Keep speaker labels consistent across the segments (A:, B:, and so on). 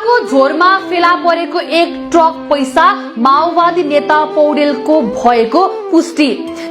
A: टोखाको झोरमा फेला परेको एक ट्रक पैसा माओवादी नेता पौडेलको भएको पुष्टि।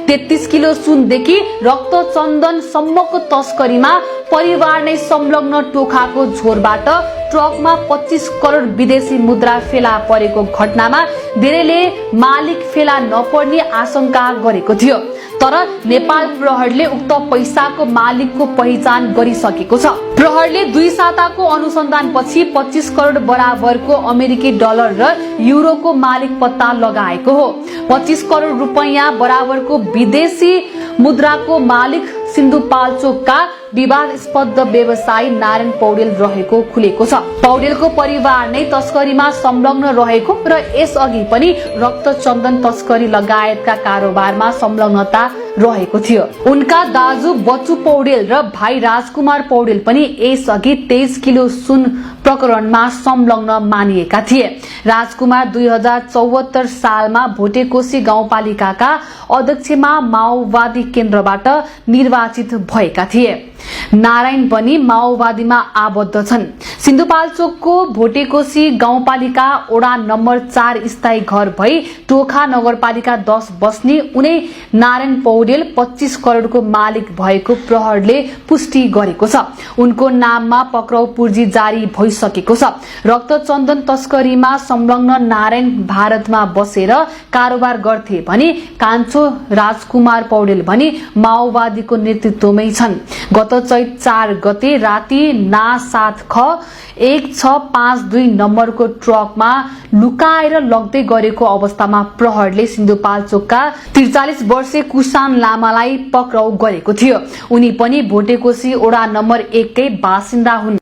A: 33 किलो सुनदेखि रक्तचन्दन सम्मको तस्करीमा परिवार नै संलग्न। टोखाको झोरबाट ट्रकमा 25 करोड विदेशी मुद्रा फेला परेको घटनामा धेरैले मालिक फेला नपर्ने आशंका गरेको थियो, तर नेपाल प्रहरीले उक्त पैसाको मालिकको पहिचान गरिसकेको छ। प्रहरीले 2 साताको अनुसन्धानपछि 25 करोड बराबरको अमेरिकी डलर र युरोको मालिक पत्ता लगाएको हो। 25 करोड रुपैयाँ बराबरको विदेशी मुद्राको मालिक सिन्धुपाल्चोकका विवादास्पद व्यवसायी नारायण पौडेल रहेको खुलेको छ। पौडेलको परिवार नै तस्करीमा संलग्न रहेको र यसअघि पनि रक्तचन्दन तस्करी लगायतका कारोबारमा संलग्नता रहेको थियो। उनका दाजु बच्चु पौडेल र भाइ राजकुमार पौडेल पनि यसअघि 23 किलो सुन प्रकरणमा संलग्न मानिएका थिए। राजकुमार 2074 सालमा भोटेकोशी गाउँपालिकाका अध्यक्षमा माओवादी केन्द्रबाट निर्वाचित भएका थिए। नारायण पनि माओवादीमा आबद्ध छन्। सिन्धुपाल्चोकको भोटेकोशी गाउँपालिका वडा नम्बर 4 स्थायी घर भई टोखा नगरपालिका 10 बस्ने उनै नारायण पौडेल 25 करोडको मालिक भएको प्रहरीले पुष्टि गरेको छ। उनको नाममा पक्राउ पूर्जी जारी भइसकेको छ। रक्तचन्दन तस्करीमा संलग्न नारायण भारतमा बसेर कारोबार गर्थे भने कान्छो राजकुमार पौडेल पनि माओवादीको नेतृत्वमै छन्। गत चैत 4 गते राति ना 7 ख 1652 नम्बरको ट्रकमा लुकाएर लग्दै गरेको अवस्थामा प्रहरीले सिन्धुपाल्चोकका 43 वर्षीय कुसान लामालाई पक्राउ गरेको थियो। उनी पनि भोटेकोशी वडा नम्बर 1 कै बासिन्दा हुन्।